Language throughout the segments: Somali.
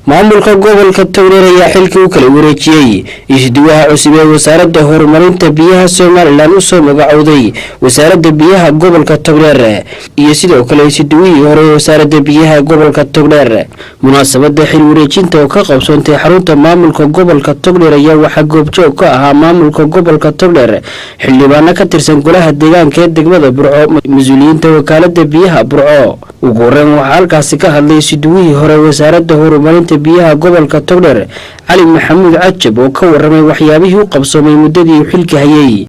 Maamulka gobolka Togdheer ayaa xilkii u kala wareejiyey isuduwaha cusub ee Wasaaradda Horumarinta Biyaha Somaliland usoo magacowday Wasaaradda Biyaha gobolka Togdheer iyo sidoo kale isuduwihii hore ee Wasaaradda Biyaha gobolka Togdheer. Munaasabada xil wareejinta oo ka qabsoontay xarunta maamulka gobolka Togdheer ayaa waxaa goobjoog ka ahaa maamulka gobolka Togdheer, xildhibaano ka tirsan golaha deegaanka ee degmada Burco, mas-uuliyiinta Wakaalada Biyaha Burco. Ugu horeyn waxaa halkaasi ka hadlay isuduwihii hore Wasaaradda Horumarinta Biyaha gobolka Togdheer, Cali Maxamuud Cajab, oo ka waramay waxyaabihii u qabsoomay muddadii uu xilka hayay.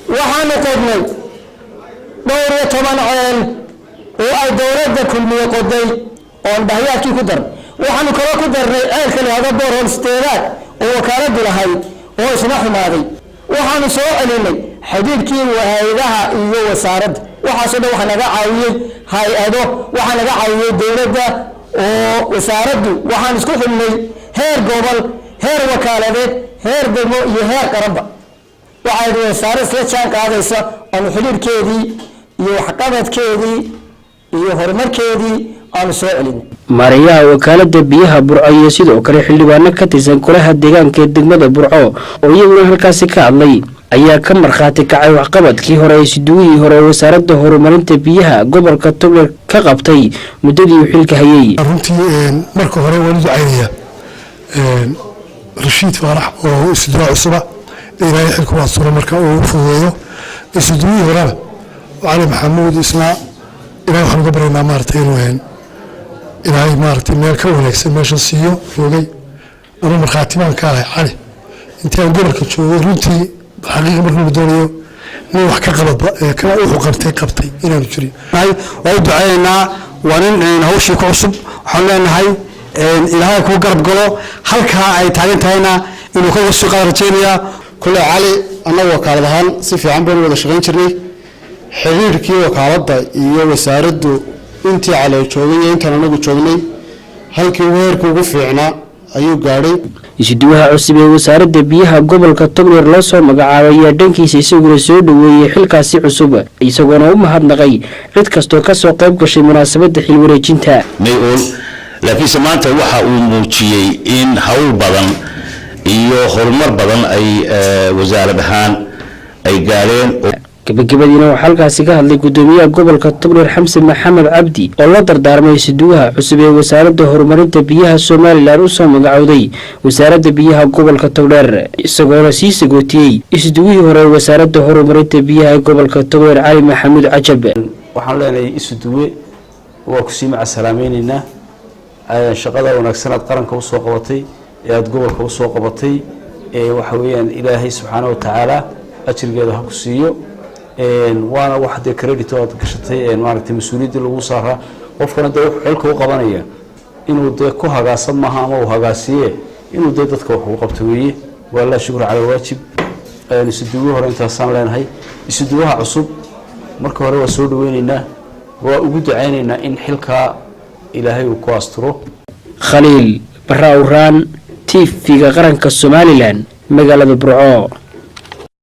Waxaanu qodnay dhowr iyo toban ceel oo ay dowladda Kulmiye qoday oon dhahyaadkii ku darnay. Waxaanu kaloo ku darnay ceelka la yidhaahdo borehole sideedaad oo wakaaladdu lahayd oo isna xumaaday. Waxaanu soo celinay xidhiidhkii hay-adaha iyo wasaaradda. Waxaasoo dhan waxaa naga caawiyey hay-ado, waxaa naga caawiyey dowladda oo wasaaraddu. Waxaan isku xidhnay heer gobol, heer wakaaladeed, heer degmo iyo heer qaranba. Waxay wasaarad isla jaan qaadaysa aanu xidhiidhkeedii iyo waxqabadkeedii iyo horumarkeedii aanu soo celinay. Maareeyaha Wakaalada Biyaha Burco iyo sidoo kale xildhibaano ka tirsan golaha deegaanka ee degmada Burco oo iyaguna halkaasi ka hadlay ayaa ka markhaati kacay waxqabadkii hore ee isuduwihii hore ee Wasaaradda Horumarinta Biyaha gobolka Togdheer ka qabtay muddadii uu xilka hayay. Runtii marka hore waan u ducaynayaa Rashiid Faarax oo isuduwa cusuba, Ilaahay xilku asturo marka uu fududeeyo. Isuduwihii horena, Cali Maxamuud, isna Ilahay waxaan uga baryaynaa maaragtay inuu Ilaahay maaragtay meel ka wanaagsan meesha siiyo. Joogay ama markhaati baan ka ahay Cali intii aan gobolka joogay. Runtii xaqiiqa marka lagu doonayo nin wax ka qabadba ee ka wuxuu qabtay inaanu jirin. Waa u ducaynaynaa. Waa nin hawshii ku cusub. Waxaan leenahay Ilaahay kuu garab galo, halkaa ay taagan tahayna inuu ka sii qaad rajaynayaa. Kule Cali annagu wakaalad ahaan si fiican baynu wada shaqayn jirnay. Xiriirkii wakaaladda iyo wasaaraddu intii Cali joogay iyo intaan anagu joognay halkii ugu heerkii ugu fiicnaa ayuu gaadhay. Isuduwaha cusub ee Wasaaradda Biyaha gobolka Togdheer loo soo magacaabay ayaa dhankiisa isaguna soo dhoweeyey xilkaasi cusub, isagoona u mahadnaqay cid kastoo kasoo qayb gashay munaasabadda xil wareejinta. May ool, laakiinse maanta waxa uu muujiyey in hawl badan iyo horumar badan ay wasaarad ahaan ay gaadheen. Gabagabadiina waxaa halkaasi ka hadlay gudoomiyaha gobolka Togdheer, Xamse Maxamed Cabdi, oo la dardaarmay isuduwaha cusub ee Wasaaradda Horumarinta Biyaha Somaliland usoo magacowday Wasaaradda Biyaha gobolka Togdheer, isagoona sii sagootiyey isuduwihii hore ee Wasaaradda Horumarinta Biyaha gobolka Togdheer, Cali Maxamuud Cajab. Waxaan leenahay isuduwe, waa kusii macasalaamayneynaa. Shaqada wanaagsan aad qaranka usoo qabatay ee aada gobolka usoo qabatay waxa weeyaan Ilaahay subxaana wa tacaala ajrigeeda ha ku siiyo. Waana wax dee credit oo aad gashatay maaragtay mas-uuliyaddii lagu saaraa. Qofkana dee wuxuu xilka u qabanaya inuu dee ku hagaasan maaha ama uu hagaasiye, inuu dee dadka wax ugu qabto weeye. Waa laa shukra cala waajib. Isuduwihii hore intaasaan leenahay. Isuduwaha cusub marka hore waa soo dhaweyneynaa, waa ugu ducaynaynaa in xilkaa Ilaahay uu ku asturo. Khaliil Barra Awraan, TV-ga Qaranka Somaliland, magaalada Burco.